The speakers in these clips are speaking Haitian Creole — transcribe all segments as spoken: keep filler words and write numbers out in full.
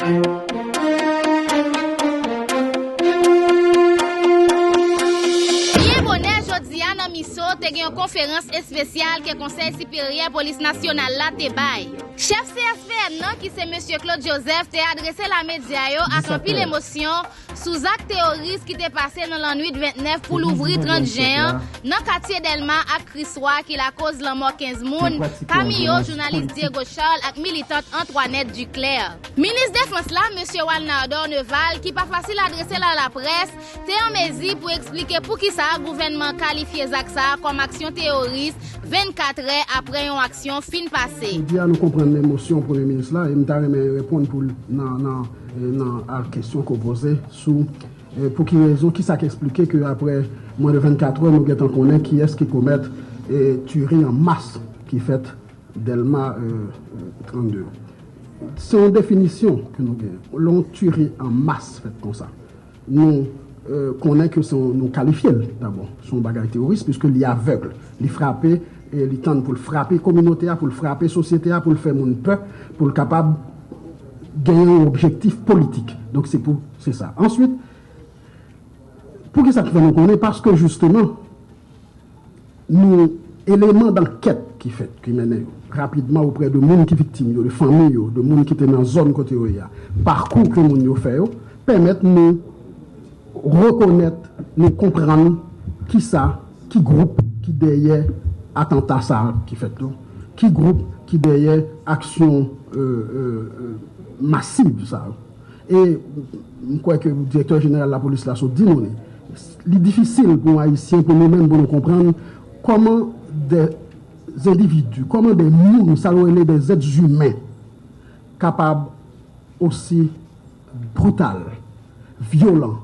Byen bonè jodi a nan MISO te gen yon konferans espesyal ke Konsèy Siperyè Polis Nasyonal la te bay. Chèf C S P N nan, ki se Mesye Claude Joseph, te adrese lamedya yo ak anpil emosyon sou zak teworis ki te pase nan lannwit vennèf pou louvri trant jen an, nan katye Dèlma ak Kriswa, ki lakoz lanmò kenz moun, pami yo jounalis Diego Charles ak militant Antoinette Duclair. Minis Defans la, Mesye Walnard Orneval, ki pa fasil adrese l a laprès, te an mezi pou eksplike poukisa gouvènman an kalifye zak sa a kòm aksyon teworis vennkat è apre yon aksyon fin pase. Jodi a, nou konprann emosyon Premye Minis la, e m ta renmen reponn pou l nan, nan, e nan al kesyon ke w poze sou, e pou ki rezon, kisa k eksplike ke apre mwens de vennkat è, nou gentan konnen kiyès ki komèt, e, tiri an mas ki fèt Dèlma, e, e, trannde. Se yon definisyon ke nou gen. Lè yon tiri an mas fèt konsa, nou, e, konnen ke se yon, nou kalifye l dabò. Se yon bagay teworis, piske li avèg. Li frape, e li tann pou l frape kominote a, pou l frape sosyete a, pou l fè moun pè, pou l kapab genyen yon objektif politik. Donk, se pou, se sa. Answit, poukisa k fè nou konnen? Paske, jisteman, nou, eleman dankèt ki fèt, ki mennen yo rapidman oprè de moun ki viktim yo, de fanmi yo, de moun ki te nan zòn kote yo ye a, pakou ke moun yo fè yo, pèmèt nou rekonèt, nou konprann kisa, ki gwoup ki dèyè atanta sa a ki fèt yo, ki gwoup ki dèyè aksyon, e, e, e, masiv sa yo. E m kwè ke direktè jeneral lapolis la sot di nou li. Li difisil pou yon Ayisyen, pou nou menm, pou nou konprann kòman de endividi, kòman de moun, sa yo rele des êtres humains, kapab osi brital, vyolan,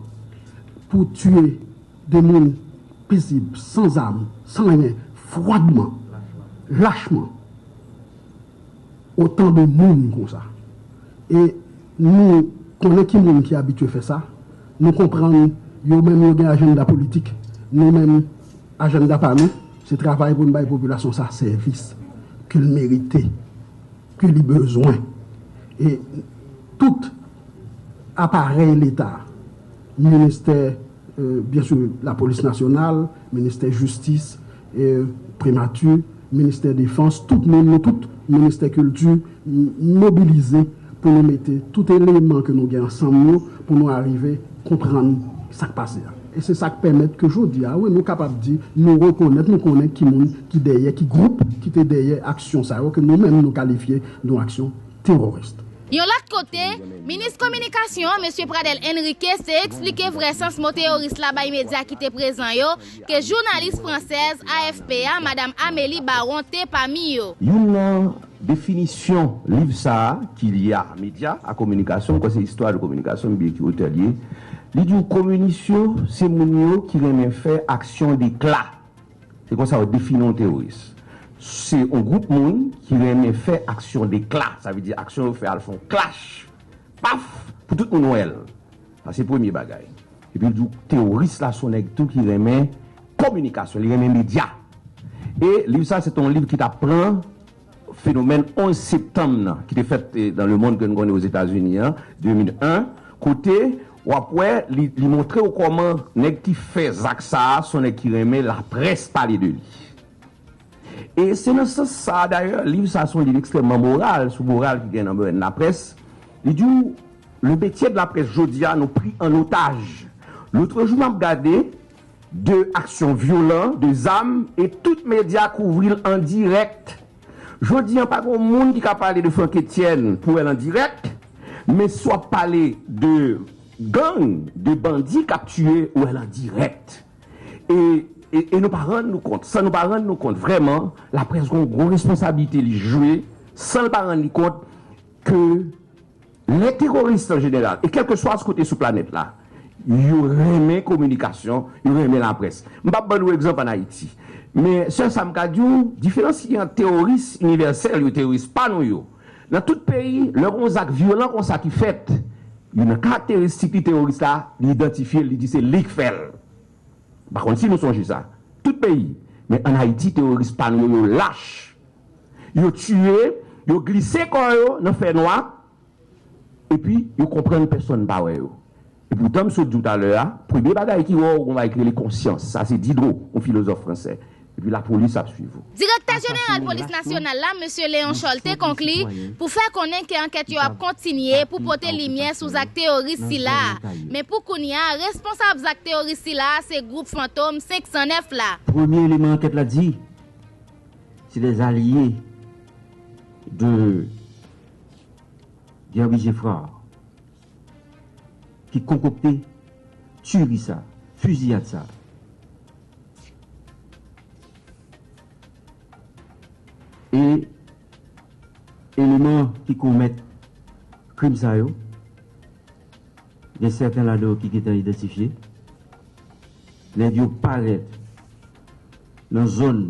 pou tiye de moun pezib, san zam, san anyen, fwadman, lachman, otan de moun konsa. E nou konnen ki moun ki abitye fè sa, nou konprann yo menm yo gen ajanda politik, nou menm ajanda pa nou, se travay pou n bay popilasyon sa sèvis ke l merite, ke li bezwen. E tout aparèy Leta, ministè, e, byen si, lapolis nasyonal, ministè jistis, e, primati, ministè defans, tout moun, nou tout, ministè kilti, m-, mobilize pou nou mete tout eleman ke nou gen ansanm yo, pou nou arive konprann sa k pase a. E se sa k pèmèt ke jodi a, wi, nou kapab di, nou rekonèt, nou konnen ki moun ki dèyè, ki gwoup ki te dèyè aksyon sa yo, ke nou menm nou kalifye de yon aksyon teworis. Yon lòt kote, minis kominikasyon an, Mesye Pradel Henriquez, te eksplike vrè sans mo teworis la bay medya ki te prezan yo, ke jounalis fransèz A F P a, Madam Amélie Baron, te pami yo. Youn nan definisyon liv sa a, ki lye a medya, a kominikasyon, m kwè se istwa de kominikasyon, m bliye ki otè l ye, li di w kominisyon, se moun yo ki renmen fè aksyon dekla. Se konsa yo defini yon teworis. Se yon gwoup moun ki renmen fè aksyon dekla. Sa vle di aksyon yo fè al fè yon clash. Paf! Pou tout moun wè l. Sa se premye bagay. Epi l di w teworis la se yon nèg tou ki renmen kominikasyon, li renmen medya. E liv sa se te yon liv ki t ap pran fenomèn onz septanm nan, ki te fèt, eh, dans le monde ke nou konnen Ozetazini an, de mil en, kote w ap wè, li, li montre w kòman nèg ki fè zak sa a, se yon nèg ki renmen laprès pale de li. E se nan sans sa a, dayè, liv sa a se yon liv ekstrèmman moral, sou moral ki gen nan domèn laprès. Li di w, le métier de la presse jodi a, nou pri an otaj. Lotrejou, m ap gade, de aksyon vyolan, de zam, e tout medya kouvri l an dirèk. Jodi a, pa gen moun ki ka pale de Franck Etienne pou wè l an dirèk, men si w ap pale de gang, de bandi k ap tiye, ou wè l an dirèk. E, e, e nou pa rann nou kont, san nou pa rann nou kont, vrèman, laprès gen yon gwo responsablite li jwe, san l pa rann li kont ke lè teworis an jeneral, e kèlkeswa kote sou planèt la, yo renmen kominikasyon, yo renmen laprès. M p ap ban nou egzanp ann Ayiti. Men sèl sa m ka di w, diferans ki gen ant teworis inivèsèl yo, teworis pa nou yo. Nan tout peyi, lè gen yon zak vyolan konsa ki fèt, youn nan karakteristik li teworis la, li idantifye l, li di se li k fè l. M pa konn si nou sonje sa. Tout peyi. Men ann Ayiti, teworis pa nou yo, yo lach. Yo tiye, yo glise kò yo nan fènwa, Epi, yo konprann pèsonn pa wè yo. Epoutan, m sot di w talè a, premye bagay ki wè w, gon bagay ki rele konsyans. Sa se Diderot, yon filozòf fransè. Epi lapolis ap swiv ou. Direktè jeneral polis nasyonal la, mesye Léon Scholl, te konkli pou fè konnen ke ankèt yo ap kontinye pou pote limyè sou zak teworis sila a. Men pou kounye a, responsab zak teworis sila a se gwoup Fantom senk san nèf la. Premye eleman ankèt la di, se des alliés de Guerby Geffrard ki konkokte tiri sa, fiziyad sa. E eleman ki komèt krim sa yo, gen sèten ladan yo ki gentan idantifye. Nèg yo parèt nan zòn,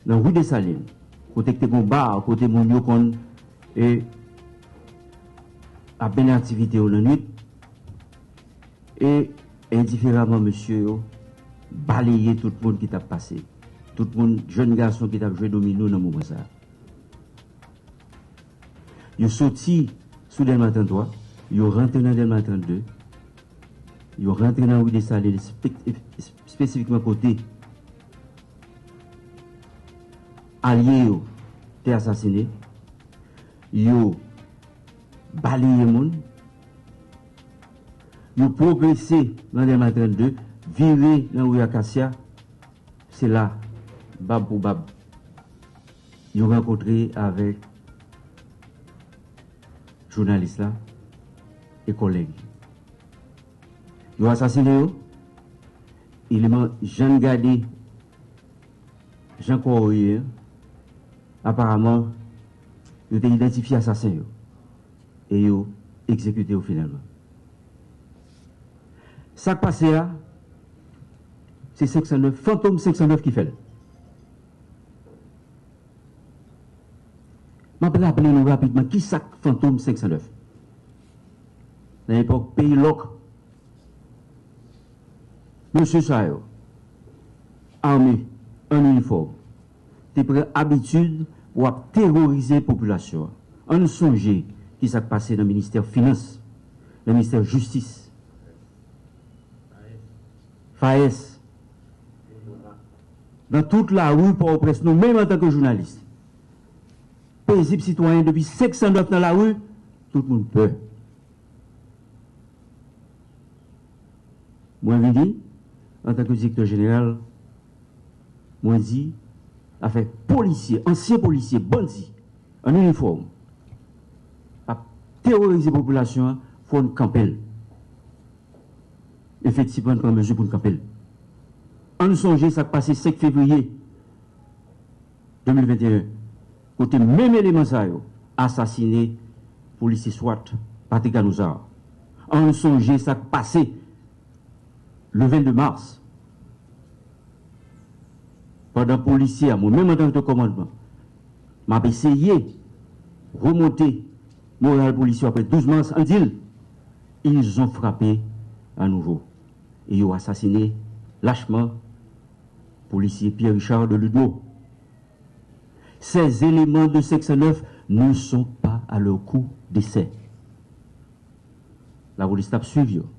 nan ri Desalin, kote k te gon bar, kote moun yo konn, e, ap mennen aktivite yo nan nwit. E endiferaman, mesye yo baleye tout moun ki t ap pase. Tout moun, jèn gason ki t ap jwe domino nan moman sa a. Yo soti sou Dèlma tranntwa, yo rantre nan Dèlma trannde, yo rantre nan ri Desalin, espe-, espe-, espesifikman kote alye yo te asasine, yo baleye moun, yo pwogrese nan Dèlma trannde, vire nan ri Akasya, se la, bab pou bab, yo rankontre avèk jounalis la e kòlèg li. Yo asasine yo, eleman jan n gade jan kò yo ye, aparaman, yo te idantifye asasen yo e yo egzekite yo finalman. Sa k pase a, se senk san nèf, Fantom senk san nèf ki fè l. M ap raple nou rapidman ki sa k Fantom senk san nèf. Nan epòk peyi lòk, mesye sa yo, ame, an inifòm, te pran abitid pou ap teworize popilasyon an. Ann sonje ki sa k pase nan ministè finans, nan ministè jistis, FAES, nan tout lari Pòtoprens, nou menm antanke jounalis, pezib sitwayen depi senk san nèf nan lari, tout moun pè. Mwen vini, antanke direktè jeneral, mwen di, afè polisye, ansyen polisye, bandi, an inifòm, ap teworize popilasyon an, fò n kanpe l. Efektivman, n pran mezi pou n kanpe l. Ann sonje sa k pase senk fevriye de mil venteyen, kote menm eleman sa yo asasine polisye swat Patrick Canozard. Ann sonje sa k pase le vennde mas, pandan polisye a, mwen menm antanke kòmandman, m ap eseye remonte moral polisye yo apre douz mas, ann di l, ils ont frappé à nouveau. E yo asasine lachman polisye Pierre Richard de Ludmo. Ces éléments de cinq cent neuf ne sont pas à leur coup d'essai. Lapolis t ap swiv yo.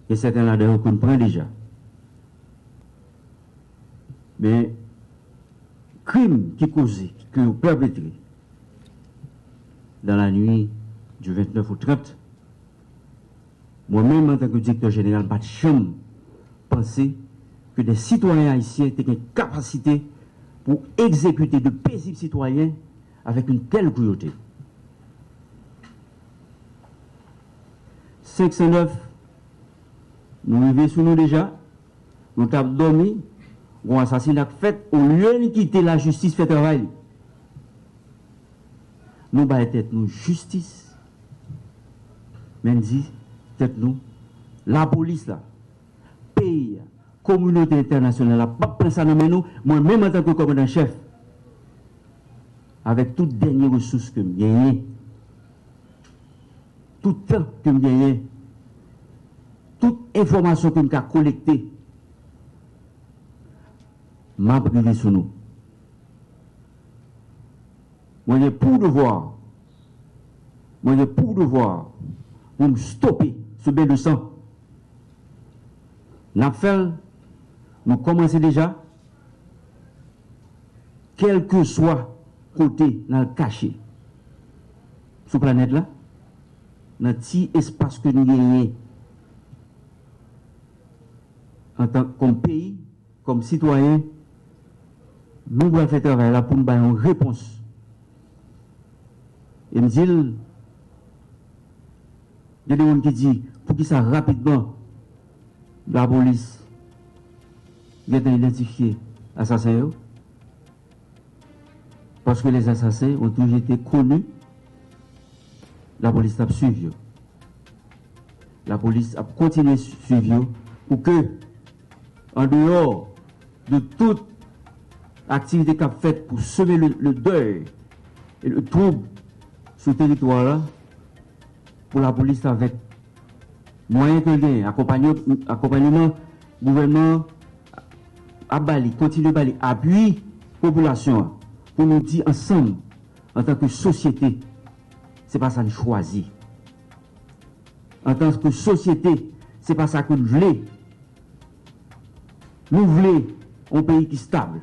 Gen sèten ladan yo ke n pran deja. Men, krim ki koze, ke yo pèpetre dans la nuit du vingt-neuf au trente, mwen menm, antanke direktè jeneral, m pa t janm panse ke de sitwayen ayisyen te gen kapasite pou egzekite de pezib sitwayen avèk yon tèl kruyote. Senk san nèf, nou rive sou nou deja, nou t ap dòmi, yon asasina k fèt, olye n kite lajistis fè travay li. Nou bay tèt nou jistis, men n di tèt nou, lapolis la, peyi a, kominote entènasyonal la p ap pran sa nan men nou, mwen menm antanke kòmandan chèf, avèk tout dènye resous ke m genyen, tout tan ke m genyen, tout enfòmasyon ke m ka kolekte, m ap rive sou nou. Mwen gen pou devwa Mwen gen pou devwa pou m stope ce bain de sang. N ap fè l, nou kòmanse deja. Kèlkeswa kote n al kache sou planèt la, nan ti espas ke nou genyen antan kòm peyi, kòm sitwayen, nou pral fè travay la pou nou bay yon repons. E m di l, gen de moun ki di, poukisa rapidman lapolis gentan idantifye asasen yo? Parce que les assassins ont toujours été connus, lapolis t ap swiv yo. Lapolis ap kontinye swiv yo pou ke, an deyò de tout aktivite k ap fèt pou seme le, le dèy e le twoub sou teritwa la, pou lapolis avèk mwayen ke l genyen, akonpanye-, akonpanyeman gouvènman an ap ba li, kontinye ba li apui popilasyon an, pou nou di ansanm, antanke sosyete, se pa sa n chwazi. Antanke sosyete, se pa sa ke n vle. Nou vle yon peyi ki stab.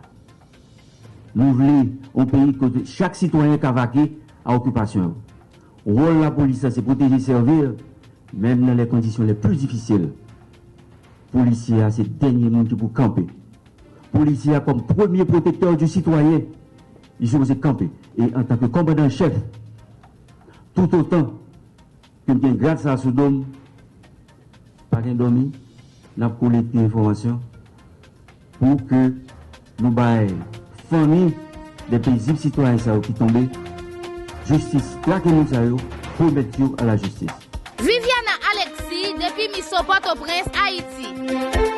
Nou vle yon peyi kote chak sitwayen ka vake a okipasyon yo. Wòl lapolis la, se pwoteje, sèvi, menm nan les conditions les plus difficiles. Polisye a, se dènye moun ki pou kanpe. Polisye a, kòm premye pwotektè di sitwayen, li sipoze kanpe. E antanke kòmandan an chèf, toutotan ke m gen grad sa a sou do m, pa gen dòmi, n ap kolekte enfòmasyon pou ke nou bay fanmi de pezib sitwayen sa yo ki tonbe jistis, trake moun sa yo, remèt yo a la jistis. Viviana Alexis, depi Miso Pòtoprens, Ayiti.